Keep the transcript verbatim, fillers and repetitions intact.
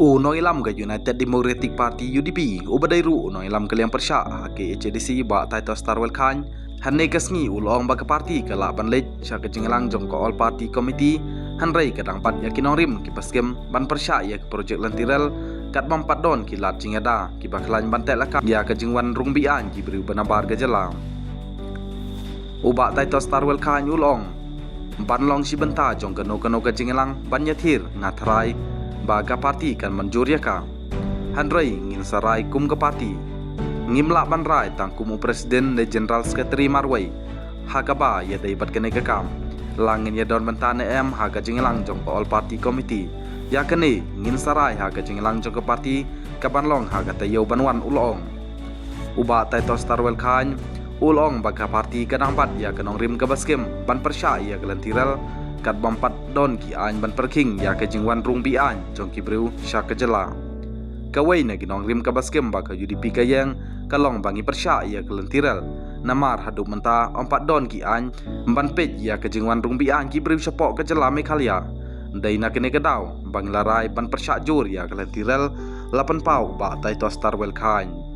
U nongïalam ka United Democratic Party, U D P, uba dei ruh u nongïalam ka liang pyrshah ha ka H A D C, Bah Titus Tarwel Chyne, hynne ka sngi u la ong ba ka party ka lah ban leit sha ka jingïalang jong ka All Party Committee, hynrei ka dang bat ïa ki nongrim kiba skhem ban pyrshah ïa ka projek lynti rel, katba ym pat don ki lad jingïada kiba khlaiñ ban tehlakam ïa ka jingwan rung be-aiñ ki briew ba nabar ka jylla. U Bah Titus Tarwel Chyne u la ong, ban long shi bynta jong kano kano ka jingïalang ban ïathir, nga tharai ba ka party kan mynjur ïa ka. Hynrei ngin sa rai kum ka party. Ngim lah ban rai tang kum u president ne general secretary marwei ha kaba ïadei bad kane ka kam. La ngin ïadon bynta ne em ha ka jingïalang jong ka All Party Committee, ïa kane ngin sa rai ha ka jingïalang jong ka party kaban long ha ka taïew ban wan, u la ong. U Bah Titus Tarwel Chyne u la ong ba ka party ka dang bat ïa ka nongrim kaba skhem ban pyrshah ïa ka lynti rel, katba ym pat don ki aiñ ban pyrkhing ïa ka jingwan rung be-aiñ jong ki briew sha ka jylla. Kawei na ki nongrim kaba skhem ba ka U D P ka ïeng ka long ba ngi pyrshah ïa ka lynti rel, namar haduh mynta ym pat don ki aiñ ban peit ïa ka jingwan rung be-aiñ ki briew shapoh ka jylla Meghalaya. Dei na kane ka daw ba ngi la rai ban pyrshah jur ïa ka lynti rel, la pynpaw u Bah Titus Tarwel Chyne.